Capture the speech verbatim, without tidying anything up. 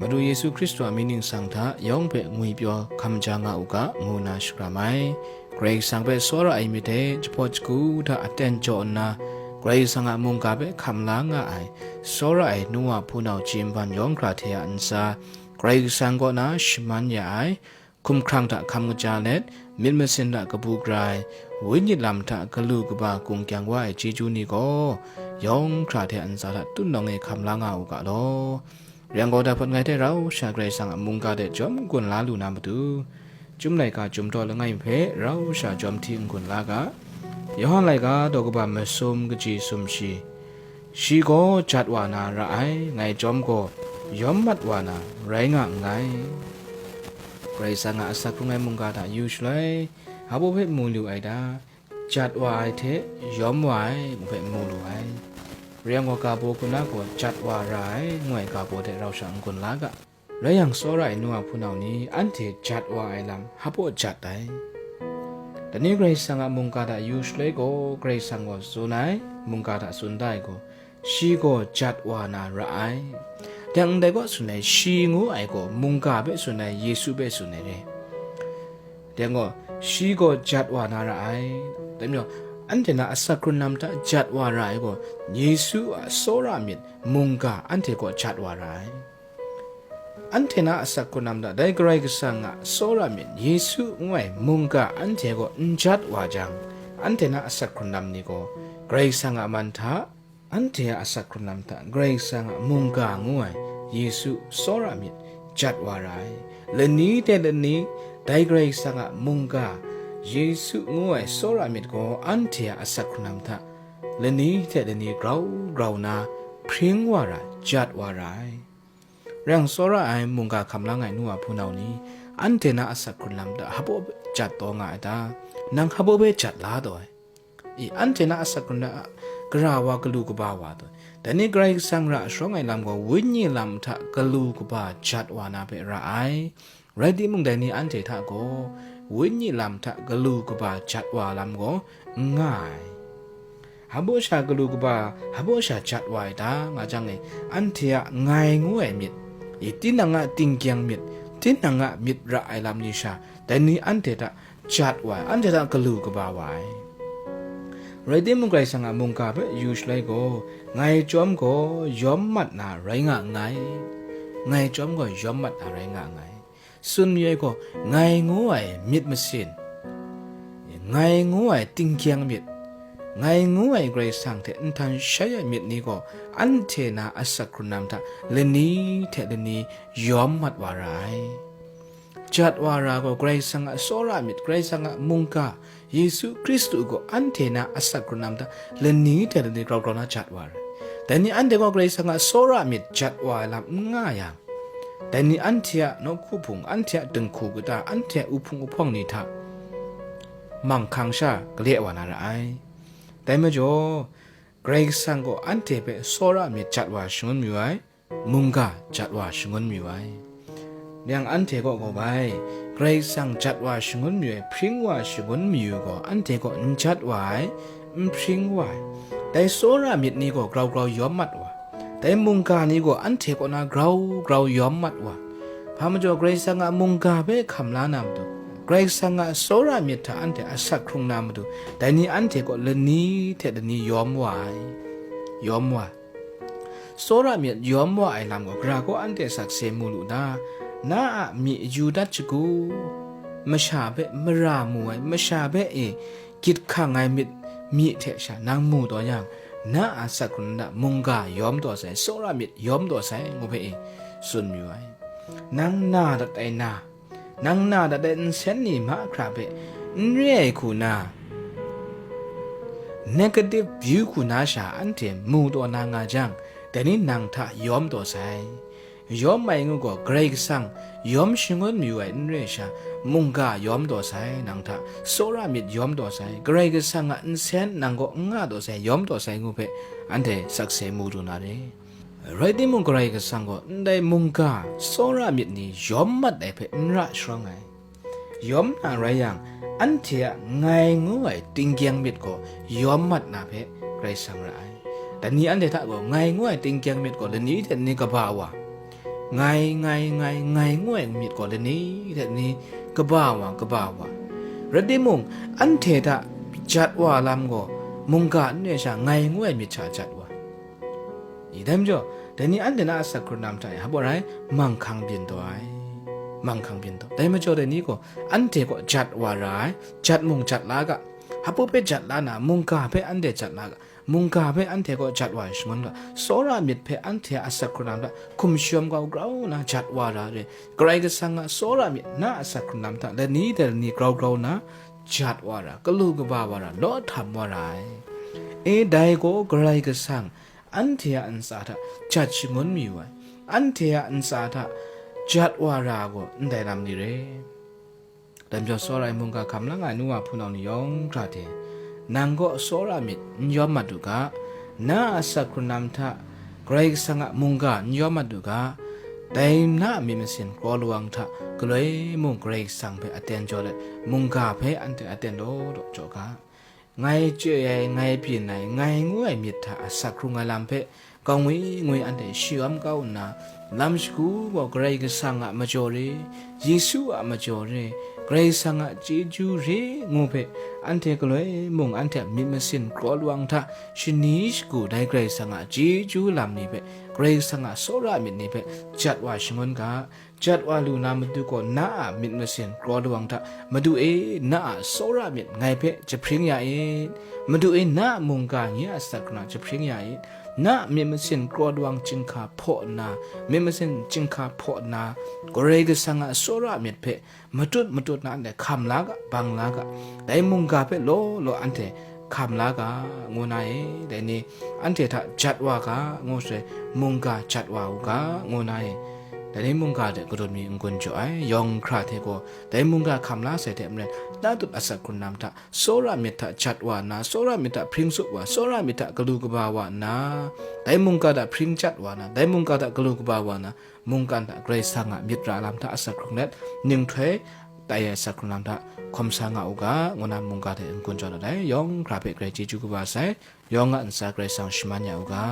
Madu Yesu Hkristu a mying ningsang hta yawng hpe ngwipyaw hkam ja nga u ga, ngu nna shakram ai. Karai Kasang hpe tsawra ai myit hte jahpawt shagu hta aten jaw nna, Karai Kasang a mungga hpe hkam la nga ai, tsawra ai nu wa hpunau chyeju yawng hkra hte a ntsa, Karai Kasang kaw na shaman ya ai, hkumhkrang hta hkam kaja let, myit masin hta kabu gara ai, wenyi lam hta galu kaba gung kyang wa ai chyeju ni gaw, yawng hkra hte a ntsa hta tutnawng e hkam la nga u ga law. Rai yang gaw, dai hpawt ngai hte rau sha Karai Kasang a mungga de jawm n-gun la lu na matu, Chyum laika Chyum daw langai mi hpe rau sha jawm hti n-gun la ga. Yawhan laika daw kaba masum kaji sumshi, shi gaw jat wa na ra ai, ngai chyawm gaw yawm mat wa na rai nga nngai. Karai Kasang a asak hkrung ai mungga hta yu shaloi, hpa baw hpe mu lu ai ta? Jat wa ai hte yawm wa ai ngu hpe mu lu ai. Rai yang gaw, ga baw hku na gaw jat wa ra ai, ngu ai ga baw hte rau sha n-gun la ga. Rai yang, tsawra ai nu wa hpunau ni, anhte jat wa ai lam hpa baw jat ai. Dai ni Karai Kasang a mungga hta yu shaloi gaw, Karai Kasang gaw tsun ai, mungga hta tsun da ai gaw, shi gaw jat wa na ra ai. Dang ndai gaw tsun ai, shi ngu ai gaw mungga hpe tsun ai, Yesu hpe tsun ai re. Dang gaw, shi gaw jat wa na ra ai. Dai majaw, anhte na asak hkrun lam hta jat wa ra ai gaw, Yesu a tsawra myit mungga anhte kaw jat wa ra ai. Anhte na asak hkrun lam hta dai Karai Kasang a tsawra myit Yesu ngu ai mungga anhte kaw n jat wa jang, anhte na asak hkrun lam ni gaw Karai Kasang a man hta, anhte a asak hkrun lam hta Karai Kasang a mungga ngu ai Yesu tsawra myit jat wa ra ai. Lani hte lani dai Karai Kasang a mungga Yesu ngu ai tsawra myit gaw anhte a asak hkrun lam hta lani hte lani grau grau na hpring wa ra, jat wa ra ai. Rai yang, tsawra ai mungga hkam la ai nu wa hpunau ni, anhte na asak hkrun lam hta hpa baw jat taw nga ai ta? Nang hpa baw hpe jat la taw ai? I, anhte na asak hkrun lam hta gara wa, galu kaba wa taw ai? Dai ni Karai Kasang ra sharawng ai lam gaw, wenyi lam hta galu kaba jat wa na hpe ra ai. Rai timung, dai ni anhte hta gaw, wenyi lam hta galu kaba jat wa lam gaw n nga ai. Hpa baw sha galu kaba, hpa baw sha jat wa ai ta, nga jang e, anhte a ngai ngu ai myit, i, tinang a tinggyang myit, tinang a myit ra ai lam ni sha, dai ni anhte hta jat wa ai, anhte hta galu kaba wa ai. Rai timung, Karai Kasang a mungga hpe yu shaloi gaw, ngai chyawm gaw yawm mat na rai nga nngai, ngai chyawm gaw yawm mat na rai nga nngai. Tsun mayu ai gaw, ngai ngu ai myit masin, ngai ngu ai tinggyang myit, ngai ngu ai Karai Kasang hte nhtan shai ai myit ni gaw, anhte na asak hkrun lam hta lani hte lani yawm mat wa ra ai. Jat wa ra gaw, Karai Kasang a tsawra myit, Karai Kasang a mungga, Yesu Hkristu gaw anhte na asak hkrun lam hta lani hte lani grau grau na jat wa ra ai. Dai ni anhte gaw Karai Kasang a tsawra myit jat wa ai lam n nga yang, dai ni anhte a nawku hpung, anhte a dinghku kata, anhte a uhpung uhpawng ni hta manghkang sha gale wa na ra ai. Dai majaw, Karai Kasang gaw anhte hpe tsawra myit jat wa shangun mayu ai, mungga jat wa shangun mayu ai. Yang anhte kaw gaw bai, Karai Kasang jat wa shangun mayu ai, hpring wa shangun mayu gaw, anhte kaw n jat wa ai, n hpring wa ai. Dai tsawra myit ni gaw grau grau yawm mat wa, dai mungga ni gaw anhte kaw na grau grau yawm mat wa. Hpa majaw, Karai Kasang a mungga hpe hkam la na matu, Karai Kasang a tsawra myit hta anhte asak hkrung na matu, dai ni anhte kaw lani hte lani yawm wa ai, yawm wa ai. Tsawra myit yawm wa ai lam gaw, gara gaw anhte sakse mu lu da, na a myi yu dat shagu, masha hpe mara mu ai, masha hpe e gyit hkang ai myit myi hte sha nang mu taw yang, na a asak hkrun lam hta mungga yawm taw sai, tsawra myit yawm taw sai, ngu hpe e tsun mayu ai. Nang na dat ai na, nang na dat ai nsen ni mahkra hpe n re ai hku na, negative view hku na sha anhte mu taw na nga jang, dai ni nang hta yawm taw sai. Yawm ai ngu gaw, Karai Kasang yawm shangun mayu ai n re sha, mungga yawm taw sai, nang hta tsawra myit yawm taw sai, Karai Kasang a nsen nang kaw n nga taw sai, yawm taw sai ngu hpe anhte sakse mu lu na re. Rai timung, Karai Kasang gaw ndai mungga tsawra myit ni yawm mat ai hpe n ra sharawng ai. Yawm na rai yang, anhte a ngai ngu ai tinggyang myit gaw yawm mat na hpe Karai Kasang ra ai. Dai ni anhte hta gaw ngai ngu ai tinggyang myit gaw lani hte lani kaba wa, ngai, ngai, ngai, ngai ngu ai myit gaw lani, lani kaba wa, kaba wa. Rai timung, anhte hta jat wa lam gaw mungga n re sha, ngai ngu ai myit hta jat wa. I dai majaw, dai ni anhte na a asak hkrung lam hta e, hpa rai, manghkang byin taw ai. Manghkang byin taw. Dai majaw dai ni gaw, anhte kaw jat wa ra ai, jat mung jat la ga, hpa hpe jat la na, mungga hpe anhte jat la ga, mungga hpe anhte kaw jat wa ai shangun ga, tsawra myit hpe anhte a asak hkrung lam hta hkum shayawm kau grau nna jat wa ra re. Karai Kasang a tsawra myit na a asak hkrung lam hta lani dai lani grau grau nna jat wa ra, galu kaba wa ra, law htam wa ra ai. E, dai gaw Karai Kasang anhte a ntsa hta jat shangun mayu ai, anhte a ntsa hta jat wa ra gaw ndai lam ni re. Dai majaw tsawra ai mungga hkam la nga ai nu wa hpunau ni yawng hkra hte, nang gaw tsawra myit n yawm mat u ga, na a asak hkrung lam hta Karai Kasang a mungga n yawm mat u ga, dai na a myit masin kraw lawang hta galoi mung Karai Kasang hpe aten jaw let, mungga hpe anhte aten law law jaw ga. Ngai chye ai, ngai byin ai, ngai ngu ai myit hta a asak hkrung ai lam hpe, kau ngwi ngwi anhte shayawm kau nna, lam shagu gaw Karai Kasang a majaw re, Yesu a majaw re, Karai Kasang a chyeju re ngu hpe, anhte galoi mung anhte a myit masin kraw lawang hta shani shagu dai Karai Kasang a chyeju lam ni hpe, Karai Kasang a tsawra myit ni hpe jat wa shangun ga, jat wa lu na matu gaw na a myit masin kraw lawang hta, Madu e, na a tsawra myit ngai hpe jahpring ya e. Madu e, na a mungga nye a asak hkrung lam jahpring ya e. Na a myit masin kraw lawang chyinghka hpaw nna, myit masin chyinghka hpaw nna, Karai Kasang a tsawra myit hpe matut matut na anhte hkam la ga, bang la ga, dai mungga hpe law law anhte hkam la ga, ngu na e, dai ni anhte hta jat wa ga, ngu shaloi, mungga jat wa u ga, ngu na e, dai ni mungga hte kadun mi n-gun jaw ai, yawng hkra hte gaw, dai mungga hkam la sai hte maren, na tut asak hkrung lam hta, tsawra myit hta jat wa nna, tsawra myit hta hpring tsup wa, tsawra myit hta galu kaba wa nna, dai mungga hta hpring jat wa nna, dai mungga hta galu kaba wa nna, mungkan hta Karai Kasang a myit ra lam hta asak hkrung let, ninghtoi tai ai asak hkrung lam hta hkawm sa nga u ga, ngu na mungga hte n-gun jaw dat ai, yawng hkra hpe grai chyeju kaba sai, yawng a ntsa Karai Kasang shaman ya u ga.